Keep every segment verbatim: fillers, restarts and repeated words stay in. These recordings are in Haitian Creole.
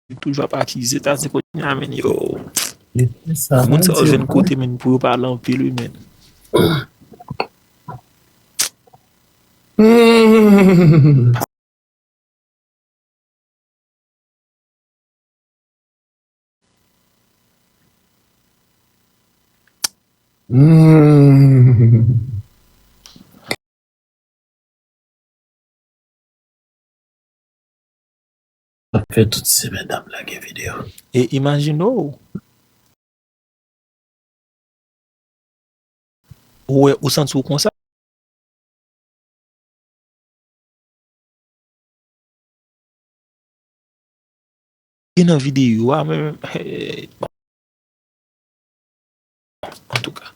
Li toujou ap akize, ta se kounye a, men, yo. Moun sa yo jwenn kote, men, pou yo pale anpil, wi, men. Sa fè tout semèn n ap lage videyo. E imajine w, ou wè, ou santi w konsa. Gen nan videyo a, men, antouka,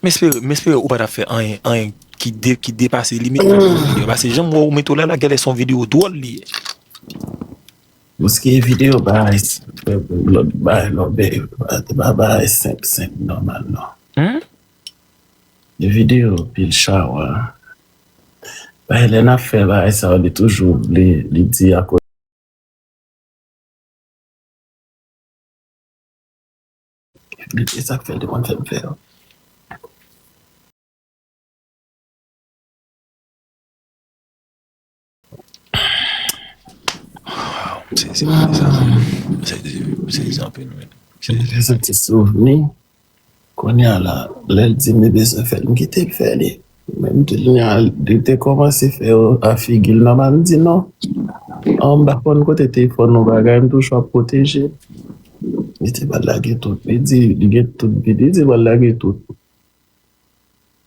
m espere, m espere ou pa t ap fè anyen, anyen ki de, ki depase limit nan videyo, paske jan m wè ou mete w la, la, genlè se yon videyo dwòl li ye. Paske videyo bagay, lòt bagay, lòt bagay, pa bagay senp, senp, nòmal, non. Hmm? Videyo pil chawa. Bagay, lè n ap fè bagay sa yo, li toujou, li, li di akoz. Li, se sa k fè l te konn fè m fè yo. Wow, m sezi, m sezi, m sezi, m sezi anpil, men. M te santi souvni. Kounye a la, lè l di m li bezwen fè l, m kite l fè li. Men m te, kounye a, li te kòmanse fè yo a figi l nòmal, m di non. An, m pa konn kote te fò nou bagay, m toujou ap pwoteje l. Li te pral lage tout. Li di, li gen tout bit. Li di l pral lage tout.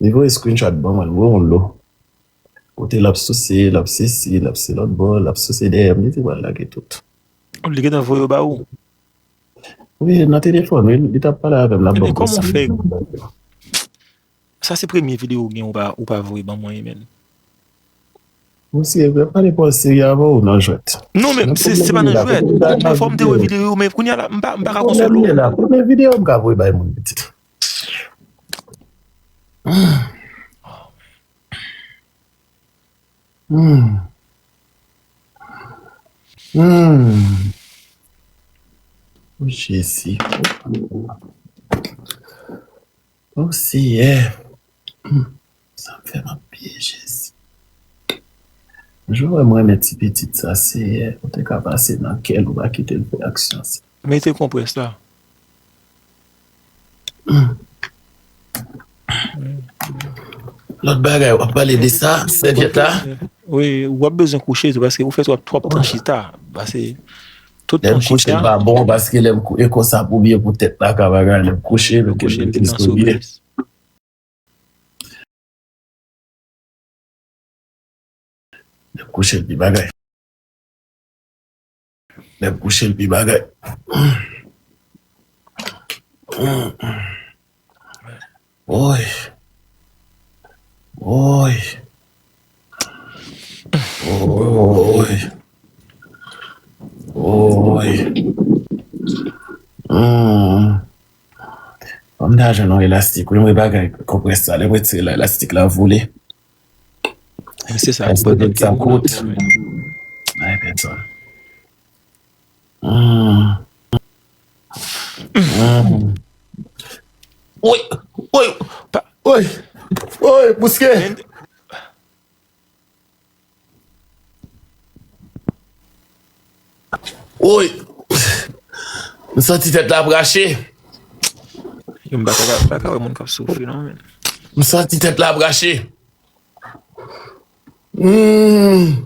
Li voye screenshot ban mwen, l voye yon lo. Kote l ap souse, l ap sesi, l ap se lòt bò, l ap souse dèyè m, li te pral lage tout. Li gentan voye yo ba ou? Wi, nan telefòn, wi, li t ap pale avè m, l ap ban m konsèy. Ebyen, kòman w fè? Sa se premye videyo ou gen ou pa, ou pa voye ban mwen, men. Mesye, pa depann serye avè w nan jwèt. Non, men se, se pa nan jwèt. Ou konprann, fò m te wè videyo, men kounye a la, m pa, m pa ka konsole w. Premye la, premye videyo m ka voye bay moun, pitit. Hmm. Hmm. Hmm. O Jezi. O Seyè. Hmm. Sa m fè m ap pye, Jezi. Jan w wè m renmen ti pitit sa, Seyè, ou te ka pase nan kè l, ou pa kite l fè aksyon sa. Mete konprès la. Lòt bagay, w ap pale de sa, sèvyèt la? Wi, w ap bezwen kouche tou, paske ou fè twòp, twòp tan chita. Paske tout tan chita. Lè m kouche, l pa bon, paske lè m kou-, e konsa pou byen pou tèt la ka bagay, lè m kouche, mete m nan souplis. Lè m kouche, l pi bagay. Lè m kouche, l pi bagay. Woy. Woy. Woy. Woy. Hmm. Fò m ta jwenn yon elastik, wi, mwen bagay konprès sa, lè m retire la, elastik la vole. E se sa, elastik sa kout. Ay, pèsòn. Hmm. Hmm. Woy, woy, pa, woy, woy, bouske. Woy! M santi tèt la ap rache. Yo, m pa ka, pa ka wè moun k ap soufri non, men. M santi tèt la ap rache. Hmm.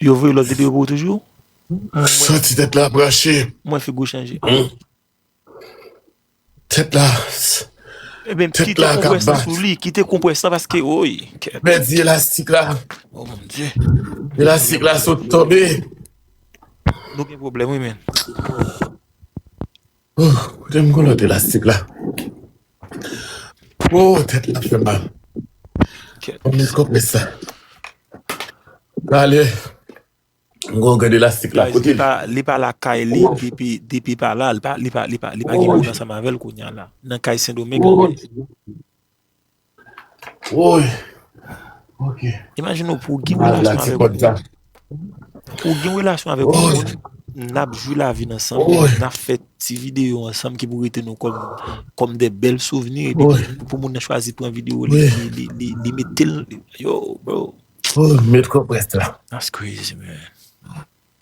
Yo voye lòt videyo pou ou toujou? M santi tèt la ap rache. Mwen figi w chanje. Hmm. Tèt la. Ebyen, kite konprès lan sou li, kite konprès lan paske, woy, kèt. Pèdi elastik la. Oh, mon Dieu. Elastik la sot tonbe. Nou gen pwoblèm, wi, men. Oh, kote m gon lòt elastik la? Oh, tèt la fè mal. Kèt. Konplis, konplis sa. Ale. M gon grenn elastik la, kote li? Li pa, li pa lakay li depi, depi pa la, li pa, li pa, li pa, li pa gen moun ansanm avè l kounye a la. Nan kay Sendomeng anplis. Woy. Ok. Imajine w pou w gen relasyon avèk yon moun. Pou w gen relasyon avèk yon moun, n ap jwi lavi n ansanm, n ap fè ti videyo ansanm ki pou rete nou kòm, kòm de bèl souvni, epi pou, pou moun nan chwazi pran videyo li, li, li, li, li mete l, yo, bro. Oh, met konprès la. That's crazy, man.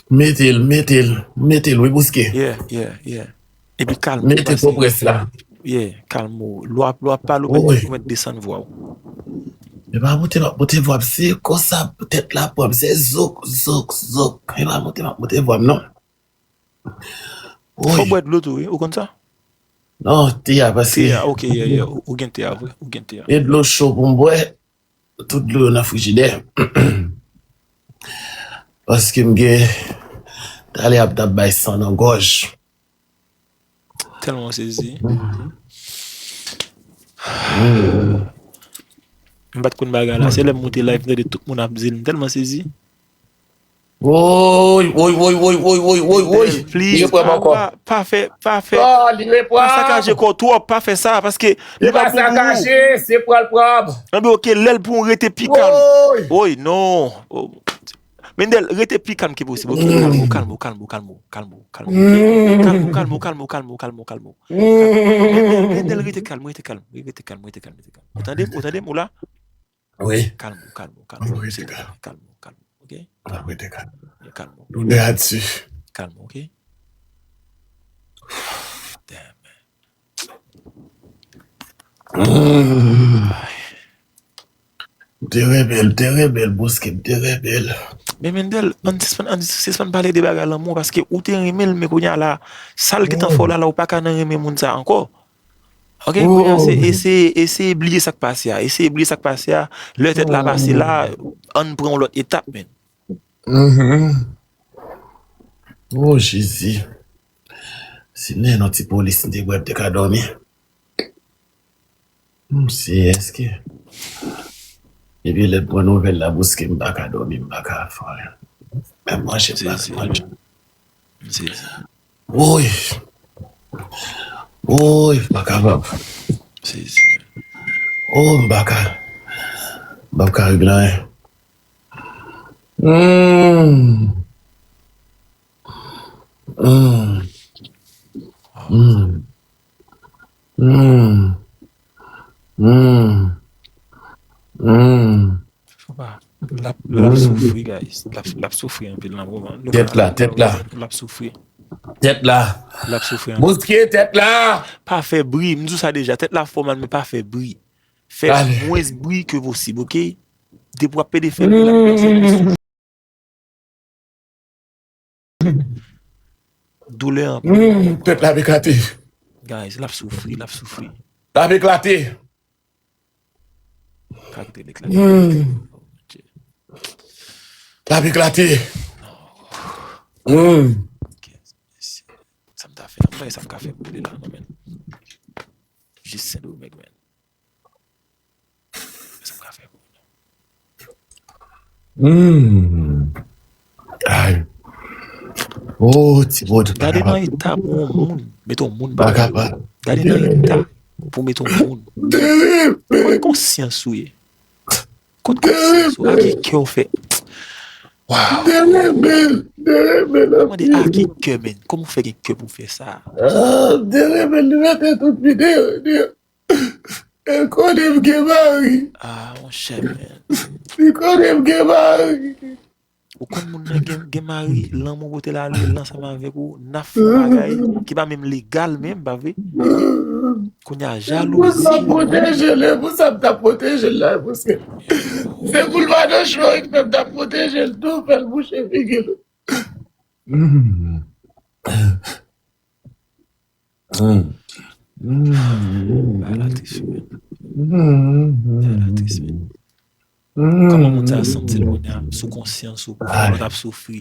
Mete l, mete l, mete l, wi, Bouski. Yeah, yeah, yeah. Epi kalm ou. Mete konprès la. Yeah, kalm ou. Lè w ap, lè w ap pale, ou mèt, ou mèt desann vwa w. E pa moute, m ap moute vwa m. Se konsa tèt la pran m. Se zouk, zouk, zouk. E pa moute, m ap moute vwa m, non. Fò w bwè dlo tou, wi. Ou konn sa? Non, te a, paske. Te a, ok, yeah, yeah. Ou, ou gen te a, vre. Ou gen te a. E dlo cho pou m bwè. Tout dlo yo nan frijidè. Paske m gen talè ap t ap bay san nan gòj. Tèlman sezi. M pa t konn bagay la. Se lè m moute live, m tande tout moun ap di l. M tèlman sezi. Woy, woy, woy, woy, woy, woy, woy, woy. Li reprann ankò. Pa, pa fè, pa fè. Oh, li reprann. Pa sakaje kò w twòp, pa fè sa, paske li pa pou ou. Li pa sakaje, se pral pran. Anben, ok, lè l pou ou, rete pi kalm. Woy. Woy, non. Oh. Mendel, rete pi kalm ke posib, ok? Kalm ou, kalm ou, kalm ou, kalm ou, kalm ou, kalm ou, ok? Kalm ou, kalm ou, kalm ou, kalm ou, kalm ou, kalm ou. Mendel, rete kalm, rete kalm, rete kalm, rete kalm, rete kalm. Ou tande m, ou tande m, ou la? Wi. Kalm ou, kalm ou, kalm ou, kalm ou, kalm ou, kalm ou, ok? Kalm ou, rete kalm. Kalm ou. Doulè a di. Kalm ou, ok? Damn, man. Mm. M te renmen l, m te renmen l, Bouski, m te renmen l. Men Mendel, ann sispann, ann sispann pale de bagay lanmou, paske ou te renmen l, men kounye a la, sa l gentan fè w la, la, ou pa ka nan renmen moun sa ankò. Ok, kounye a se eseye, eseye bliye sa k pase a. Eseye bliye sa k pase a. Lè tèt la pase la, ann pran yon lòt etap, men. Mhm. Oh, Jezi. Si m te gen yon ti polis, m te bwè, m te ka dòmi. M se èske. Epi lè m pran nouvèl la, Bouski, m pa ka dòmi, m pa ka fè anyen. Menm manje, m pa ka manje. M sezi. Woy! Woy, m pa kapab. Sezi. Oh, m pa ka. M pa ka regle anyen. Mm. Mm. Mm. Mm. Mm. Mm. Fò pa. L ap, l ap soufri, guys. L ap, l ap soufri anpil nan moman. Tèt la, tèt la. L ap soufri. Tèt la. L ap soufri anpil. Bouski, tèt la. Pa fè bri. M di w sa deja. Tèt la fè w mal, men pa fè bri. Fè mwens bri ke posib, ok? Depi w ap pede fè bri, l ap kòmanse plis. Doulè anpil. Mm, tèt la ap eklate. Guys, l ap soufri, l ap soufri. L ap eklate. Kite l eklate. Mm. Oh, Bondye. L ap eklate. Mm. Sa m ta fè? M pa wè sa m ka fè pou li la, non, men. Jis Sendomeng, men. Sa m ka fè pou ou? Hmm. Ay. Oh, ti bòd. Gade nan eta pou yon moun. Mete yon moun pa kapab. Gade nan eta pou mete yon moun. Kot konsyans ou ye? Kot konsyans ou? A ki kè w fè? Wow. Mande a ki kè, men. Kòman w fè gen kè pou w fè sa? Ah, m te renmen l, li mete tout videyo. E konnen m gen mari. Ah, monchè, men. Li konnen m gen mari. Ou konn moun nan gen, gen mari, lanmou pote l ale, l ansanm avèk ou, n ap fè yon bagay ki pa menm legal menm, pa vre? Kounye a, jalouzi. Pou sa m pwoteje l, pou sa m t ap pwoteje l la, paske se pou l pa nan cho, wi, men m t ap pwoteje l tou, fè l bouche figi l. Mm. Mm. Mm. Bagay la tris, men. Mm. Bagay la tris, men. Mm. Kòman moun sa a santi l kounye a, sou konsyans ou, pou fè lòt ap soufri?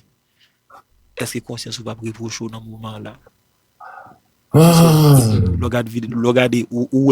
Èske konsyans ou p ap repwoche w nan moman an la? Ah. Lè w gade vide-, lè w gade, ou, ou wè